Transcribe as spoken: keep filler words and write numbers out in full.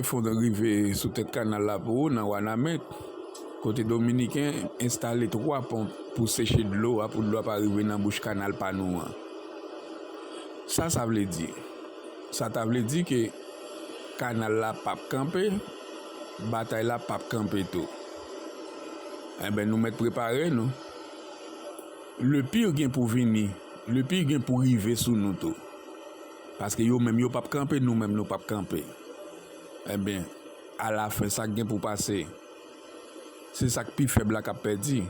Fon rive sou tèt kanal la pou ou nan Wanament, kote Dominiken enstale twa ponp pou seche dlo a, pou dlo a pa rive nan bouch kanal pa nou an. Sa sa vle di? Sa ta vle di ke kanal la p ap kanpe, batay la p ap kanpe tou. Enben, nou mèt prepare nou. Le pire gen pou vini, le pire gen pou rive sou nou tou. Paske yo menm yo p ap kanpe, nou menm nou p ap kanpe. Enben, alafen, sa k gen pou pase, se sa k pi fèb la k ap pèdi.